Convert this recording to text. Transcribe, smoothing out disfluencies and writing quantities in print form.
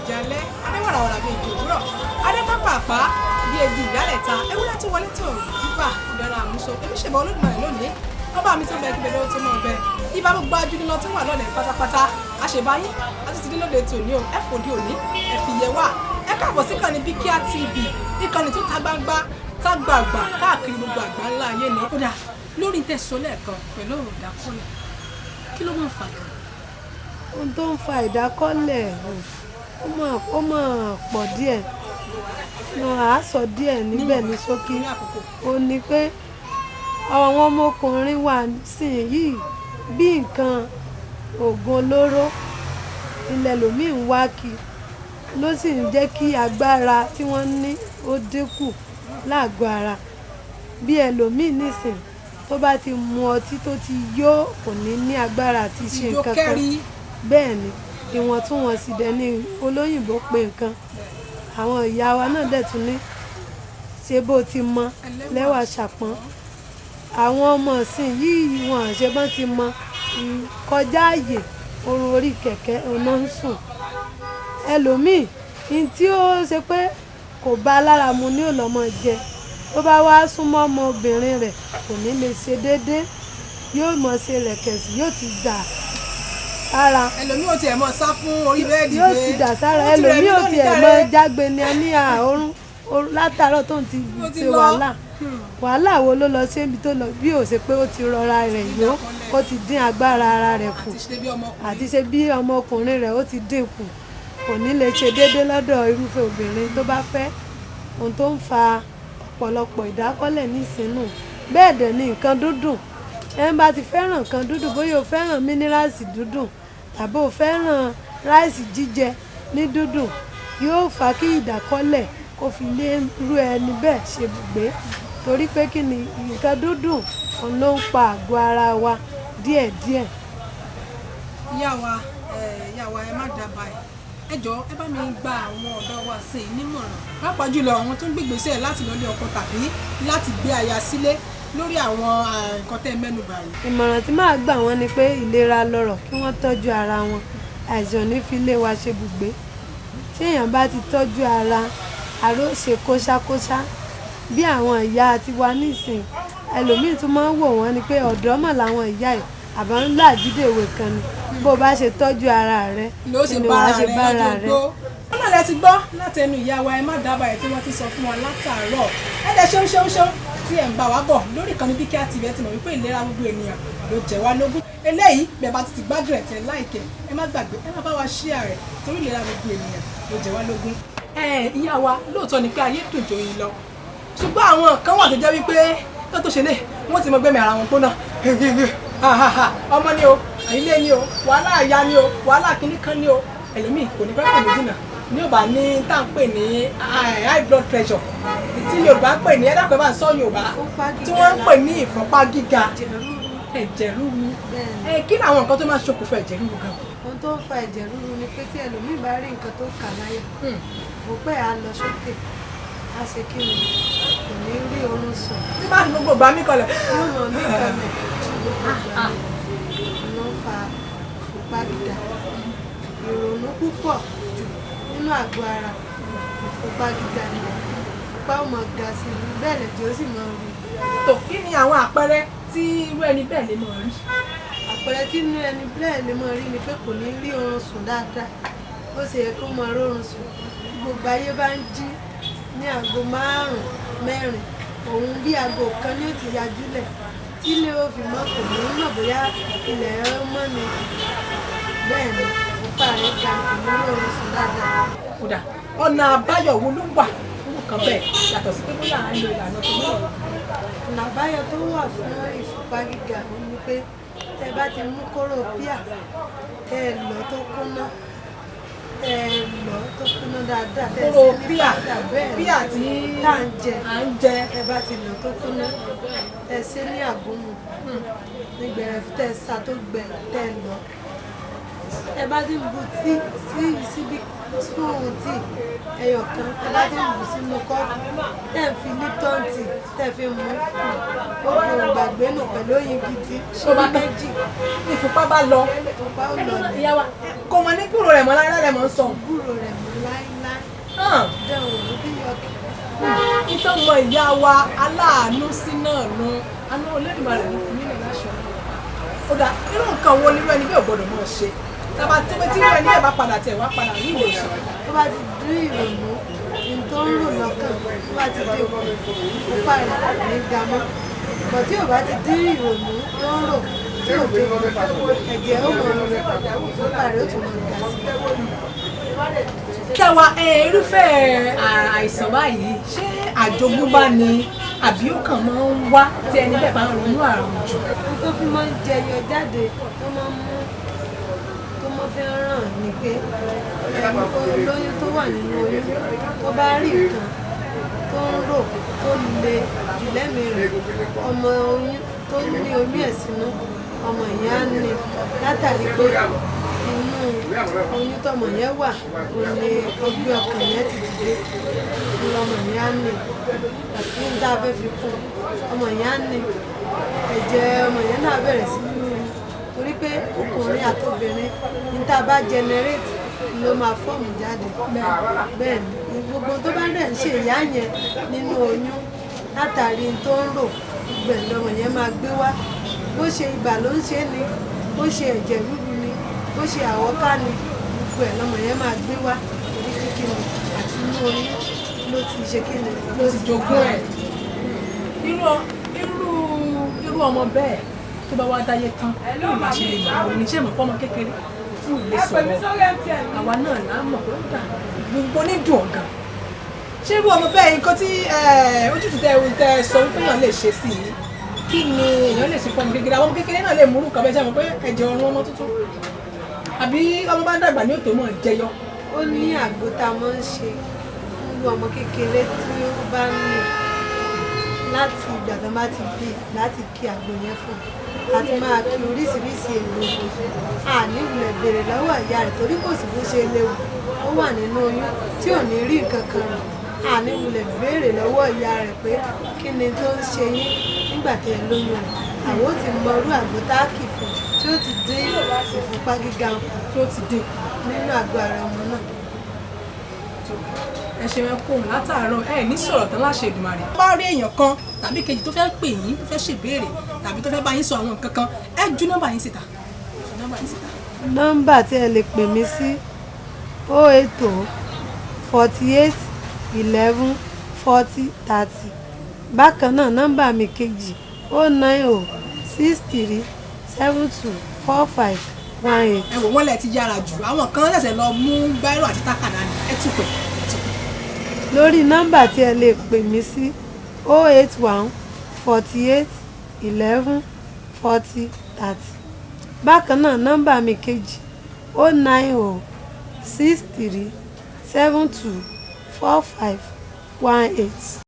Èjì alẹ́, adéwàràwàrà bí èjì òwúrọ̀, adépápàpá bí èjì ìyálẹ̀ta, ewúrẹ́ tó wọlé tó bíbà ìdára àmúso. Èmi ṣèbà Olódùmarè lónìí, ọba mi tó bẹ kí bẹbẹ ó tó mọ ọbẹ ibà, gbogbo ajúnilọ tó wà lọ́lẹ̀ pátápátá. Àṣebáyín àti ti dé lóde tòní o. Ẹ fòdí òní, ẹ fi yẹ wá. Ẹ káàbọ̀ sí ìkànnì Bíkíà TV, ìkànnì tó ta gbangba tá gbàgbà káàkiri gbogbo àgbà ńlá ayé ni. Ó dà lórí tẹ̀sán lẹ́ẹ̀kan pẹ̀lú ọ̀rọ̀ ìdákọ́lẹ̀, kí ló máa ń fà gan? Ohun tó ń fa ìdákọ́lẹ̀, ó mọ̀ pọ̀ díẹ̀ náà, á sọ díẹ̀ níbẹ̀ ní ṣókí. Ní àkókò. Ó ní pé àwọn ọmọkùnrin wa sìn yìí, bí nǹkan oògùn olóró ilẹ̀ lòmíì ń wá kí ló sì ń jẹ́ kí agbára tí wọ́n ní ó dínkù lágọ̀ọ́ ara. Bí ẹlòmíì nísìn, tó bá ti mu ọtí tó ti yó, kò ní ní agbára àti ṣe ìjó nǹkan kan. Kẹ́rí. Bẹ́ẹ̀ ni, ìwọ̀ntúnwọ̀nsì dẹ̀ ni olóyìnbó pe nǹkan. Àwọn ìyá wa náà dẹ̀ tún ní ṣe bó ti mọ lẹ́wà ṣàpọ́n. Àwọn ọmọ ìsìn yìí, wọn ṣe bọ́n ti mọ kọjá àyè, oorun orí kẹ̀kẹ́ ọ̀nà ń sùn. Ẹlòmíì ní tí ó ṣe pé kò bá lára mu ní ò lọ́mọ jẹ, tó bá wá súnmọ́ ọmọbìnrin rẹ̀, kò ní lè ṣe déédéé, yóò mọ̀ ṣe rẹ̀kẹ̀sì, yóò ti dà sára. Ẹlòmíì ò tiẹ̀ mọ̀ sá fún orí bẹ́ẹ̀dì. Yóò pé ti dà sára. ó ti rẹ̀ Ẹlòmíì mí ò lónìí tiẹ̀ jàre. mọ jágbe ni a ní àórùn látàárọ̀ tó ń ti Ó ti ṣe lọ. wàhálà. Wàhálà wo ló lọ ṣe níbi tó lọ, bí ó ṣe pé ó ti rọra rẹ̀ yó, ó ti dín agbára ara rẹ̀ kù àti ṣe bí ọmọkùnrin. Àti ṣe bí ọmọkùnrin rẹ̀, ó ti dín kù, kò ní lè ṣe déédéé lọ́dọ̀ irúfẹ́ obìnrin tó bá fẹ́. Ohun tó ń fa ọ̀pọ̀lọpọ̀ ìdákọ́lẹ̀ nísìnyí. Bẹ́ẹ̀ dẹ̀ ni nǹkan dúdùn. Ẹ ń bá ti fẹ́ràn nǹkan dúdùn, bóyá o fẹ́ràn minerals dúdùn tàbí o fẹ́ràn rice jíjẹ ní dúdùn, yóò fa kí ìdákọ́lẹ̀ kó fi lé irú ẹni bẹ́ẹ̀ ṣe bùgbé. Torí pé kí ni? Nǹkan dúdùn, òun ló ń pa àgọ́ ara wa díẹ̀díẹ̀. Ìyá wa, ìyá wa, ẹ má dábàá ẹ. Ẹ jọ̀ọ́, ẹ bá mi gba àwọn ọ̀dọ́ wa sí i nímọ̀ràn, pàápàá jùlọ àwọn tó ń gbégbèsè láti lọ lé ọkọ tàbí láti gbé aya sílé, lórí àwọn nǹkan tẹ́ ẹ mẹ́nu bà yìí. Ìmọ̀ràn tí màá gbà wọ́n ni pé ìlera lọ́rọ̀, kí wọ́n tọ́jú ara wọn. Àìsàn ò ní fi lé wa ṣe bùgbé. Tí èèyàn bá ti tọ́jú ara, ara ó ṣe kóṣákóṣá bí àwọn ìyá tiwa nísìn. Ẹlòmíì tún máa ń wò wọ́n ni pé ọ̀dọ́ mọ̀ làwọn ìyá yìí, àbá ńlá àjídèwé kan ni. Bó o bá ṣe tọ́jú ara rẹ ló ṣe ni bára wàá ṣe rẹ bára lọ́jọ́ rẹ. ogbó. Wọn náà lẹ ti gbọ́ láti ẹnu ìyá wa, ẹ má dábàá ẹ̀, tí wọ́n ti sọ fún wa látàárọ̀. Ẹ dẹ̀ ṣeun ṣeun ṣeun tí ẹ̀ ń bá wa bọ̀ lórí ìkànnì Bíkíà TV. Ẹ ti mọ̀ wípé ìlera gbogbo ènìyàn ló jẹ́ wá lógún. Eléyìí bẹ́ẹ̀ bá ti ti gbádùn ẹ̀, tẹ̀ like ẹ̀, ẹ má gbàgbé, ẹ má bá wa share rẹ̀, torí ìlera gbogbo ènìyàn ló jẹ́ wá lógún. Ẹ ìyá wa, lóòótọ́ ni pé ayé dùn jòyìn lọ, ṣùgbọ́n àwọn kan wà tó jẹ́ wípé tó tó ṣe lé wọ́n ti mọ gbẹ́mí ara wọn gbóná. Ọmọ ni o, ilé ni o, wàhálà àyà ni o, wàhálà kìíní kan ni o. Ẹlòmíì kò ní pẹ́ kò ní jìnnà ní ò bá ní tá à ń pè ní high blood pressure, tí Yorùbá ń pè ní, ẹ dákun, ẹ bá ń sọ Yorùbá, tí wọ́n ń pè ní ìfúnpá gíga, ẹ̀jẹ̀ ríru. Ẹ kí ni àwọn nǹkan tó máa ń ṣokùnfà ẹ̀jẹ̀ ríru gan? Ohun tó ń fa ẹ̀jẹ̀ ríru ni pé tí ẹlòmíì bá rí nǹkan tó kà láyà, ìfúnpá ẹ̀ á lọ sókè, á ṣe kí ni, kò ní rí oorun sùn. Tí bá fi gbogbo ìgbà mí kọlẹ̀. Yóò mọ̀ mí kanlẹ̀ gbogbo ìgbà ni ló ń fa ìfúnpá gíga. Ìrònú púpọ̀ jù nínú àgọ́ ara, ìfúnpá gíga ni. Ìfúnpá ó máa ga sí i, bẹ́ẹ̀ lẹ̀jẹ̀ ó sì máa ru. Tó kí ni àwọn àpẹẹrẹ tí irú ẹni bẹ́ẹ̀ lè máa rí? Àpẹẹrẹ tí inú ẹni bẹ́ẹ̀ lè máa rí ni pé kò ní rí oorun sùn dáadáa ó sì yẹ kó máa rórun sùn. Bí gbogbo ayé bá ń jí ní aago 5, 4, òun bí aago 1 ní ó ti yajúlẹ̀ tí ilé ó fi mọ́, kò ní mọ̀ bóyá ilẹ̀ mọ́ ni. Bẹ́ẹ̀ ni ìfúnpá rẹ̀ ga, kò ní rí oorun sùn dáadáa. Kódà, ọ̀nà àbáyọ wo ló wà fún nǹkan bẹ́ẹ̀, yàtọ̀ sí pé bóyá à ń lo ìlànà tó ní ọ̀rọ̀? Ọ̀nà àbáyọ tó wà fún ìfúnpá gíga, òun ni pé tẹ́ bá ti mú kóró píà, tẹ́ ẹ lọ tó kúnná, tẹ́ ẹ lọ tó kúnná dáadáa, tẹ́ ẹ Kóró sí ní píà, powder, bẹ́ẹ̀ ni, píà tí tá à ń jẹ, à ń jẹ. Tẹ́ bá ti lọ tó kúnná, tẹ́ ẹ ṣe ní àgúnmu ní gbẹrẹfu, tẹ́ ẹ sa tó gbẹ, tẹ́ ẹ lọ. Ẹ bá ti ń bu tíì sí síbi spoon tíì ẹyọ kan, ẹ bá ti ń bù sínú kọ́ọ̀pù, tẹ́ ń fi Lipton tea tẹ́ fi mú, ó bu ìgbàgbé nù pẹ̀lú oyin gidi Ó bá ṣíbí tán. 2. Ìfúnpá bá lọ. Ìfúnpá ó lọ ní. Ìyá wa, kò mọ̀ ní kúrò rẹ̀ mọ́ láíláí rẹ̀ mọ́ ń sọ. Gbúrò rẹ̀ mọ́ láíláí. Hàn. Dán òun bí ọkẹ́. Nítorí mọ ìyá wa aláàánú sí náà nu àánú Olódùmarè ní fún nílẹ̀ láṣọ. Ó dà, irú nǹkan wo nírú ẹni bí ò gbọdọ̀ máa ṣe tábà tí pé tí irú ẹni bẹ́ẹ̀ bá padà tẹ̀ wá padà ní ìwòsàn? Tó bá ti dín ìrònú ní tó ń rò lọ́kàn, tó bá ti dín kù, ìfúnpá rẹ̀ kò ní ga mọ́. Bọ̀ tí ò bá ti dín ìrònú tó ń rò, tí ò dín kù, ẹ̀jẹ̀ ó mọ̀ ọ́, ìfúnpá rẹ̀ ó tún mọ̀ ga sí i. Kí àwa irúfẹ́ àìsàn báyìí, ṣé àjogúnbá ni àbí ó kàn máa ń wá tí ẹni bẹ́ẹ̀ bá ń ronú àrùn jù? Ohun tó fi máa ń jẹyọ jáde, tó máa ń mú, tó máa fi ń ràn ni pé ẹni olóyún tó wà nínú oyún, tó bá rí nǹkan tó ń rò tó le jù lẹ́mìí rẹ̀, ọmọ oyún tó ní oyún ẹ̀ sínú, ọmọ yẹn á ní látàrí pé inú oyún tọmọ yẹn wà, òun ni ọgbẹ́ ọkàn yẹn ti dìde, lọmọ yẹn á ní. Àti ní tá a fẹ́ fi kún, ọmọ yẹn á ní, ẹ̀jẹ̀ ọmọ yẹn náà bẹ̀rẹ̀ sí ní rú, torí pé ọkùnrin àtobìnrin ní tá a bá generate ló máa form jáde. Bẹ́ẹ̀ ni gbogbo tó bá dẹ̀ ń ṣe ìyá yẹn nínú oyún látàrí tó ń rò, gbogbo ẹ̀ lọmọ yẹn máa gbé wá. Bó ṣe ibà ló ń ṣe ni, bó ṣe ẹ̀jẹ̀ ríru ni, bó ṣe àwọ́ká ni, gbogbo ẹ̀ lọmọ yẹn máa gbé wá, torí kíkí ni àti inú oyún ló ti ṣe kí ni ló Ti jogún ẹ̀. Irú irú irú ọmọ bẹ́ẹ̀ tó bá wá dáyé tán, yóò máa ṣe lè mọ̀ àwọn oníṣẹ́ mọ̀ fọ́mọ kékeré tí ò lè sọ̀rọ̀, àwa náà là á mọ̀ pé ó dà gbogbo ní dùn ọ̀gàn. Ṣé irú ọmọ bẹ́ẹ̀, nǹkan tí ojútùú tẹ sọ wípé èèyàn lè ṣe sí i, kí ni èèyàn lè ṣe fún ọmọ kékeré? Àwọn ọmọ kékeré náà lè múrù kan bẹ́ẹ̀, ṣe mọ̀ pé ẹ̀jẹ̀ ọ̀run ọmọ tuntun àbí ọmọ bá ń dàgbà ní òtò mọ̀ jẹyọ? Ó ní àgbo tá a máa ń ṣe fún irú ọmọ kékeré tí ó bá ń ní láti ìgbà tó bá ti bí, láti kí àgbo yẹn fún un, láti máa kí oríṣiríṣi èrò, àní ìwúlẹ̀ béèrè lọ́wọ́ ìyá rẹ̀, torí kò sí bó ṣe léwu ó wà nínú oyún tí ò ní rí nǹkan kan rò. Àní ìwúlẹ̀ béèrè lọ́wọ́ ìyá rẹ̀ pé kí ni tó ń ṣe yín nígbà tí ẹ lóyún rẹ̀. Àwọn ó ti mọ irú àgbo tá a kì fún tí ó ti dín ìfúnpá gíga kù tó ti dín nínú àgọ́ ara ọmọ náà. Ẹ ṣe ẹ kóhùn látàárọ̀, ẹ ní sọ̀rọ̀ tán láṣẹ Èdùmàrè. Bá rí èèyàn kan tàbí kejì tó fẹ́ pè yín, tó fẹ́ ṣèbéèrè tàbí tó fẹ́ bá yín sọ àwọn nǹkan kan, ẹ ju nọ́mbà yín síta, ju nọ́mbà yín síta. Nọ́mbà tí ẹ lè pè mí sí: 080 48 11 40 30. Bákan náà, nọ́mbà mi kejì: 090 63 72 45 18. Ẹ wò wọ́n lẹ ti yára jù, àwọn kan ṣẹ̀ṣẹ̀ lọ mú báírò àti tákàdá ni. Ẹ tún pè, ẹ tún pè. Lórí nọ́mbà tí ẹ lè pè mí sí: 081 48 11 40 30. Bákan náà, nọ́mbà mi kejì: 090 63 72 45 18.